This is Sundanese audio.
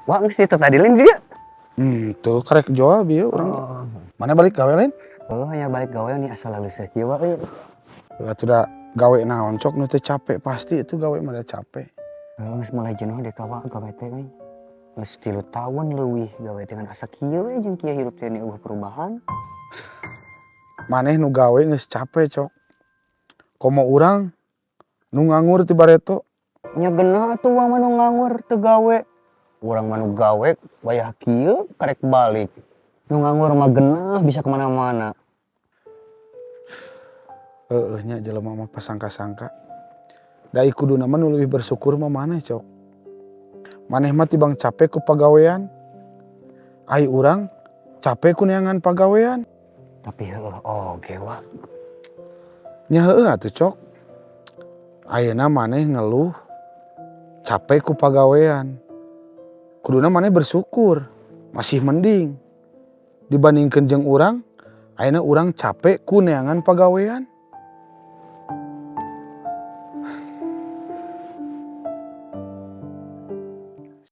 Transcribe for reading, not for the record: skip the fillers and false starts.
Wah, geus itu tadi lain dia. Tuh karek jawab ieu urang. Oh. Mana balik gawe lain? Oh, hanya balik gawe nih asal leuseuh kieu wae. Atuh da gawe naon, Cok, nu teu capek pasti itu gawe mah da capek. Oh, geus mulai jenuh deh kawa gawe teh euy. Geus 3 tahun leuwih gawe dengan asa kieu we jeung kieu hirup teh euweuh perubahan. Maneh nu gawe geus capek, Cok. Komo urang nu nganggur ti bareto. Nya geunah atuh urang mah nu nganggur teu gawe. Urang mah nu gawe wayah kieu karek balik. Nu nganggur mah geunah bisa kemana-mana. Heeh nya, jelema mah pasangka-sangka. Da kuduna mah nu leuwih bersyukur mah maneh, Cok. Maneh mah tibang capek ku pagawean. Ai urang capek ku neangan pagawean. Tapi heueuh oge, Wak. Nya heueuh atuh, Cok. Ayeuna maneh ngeluh capek ku pagawean. Kuduna maneh bersyukur, masih mending dibandingkeun jeung urang, ayeuna urang capek ku neangan pagawean.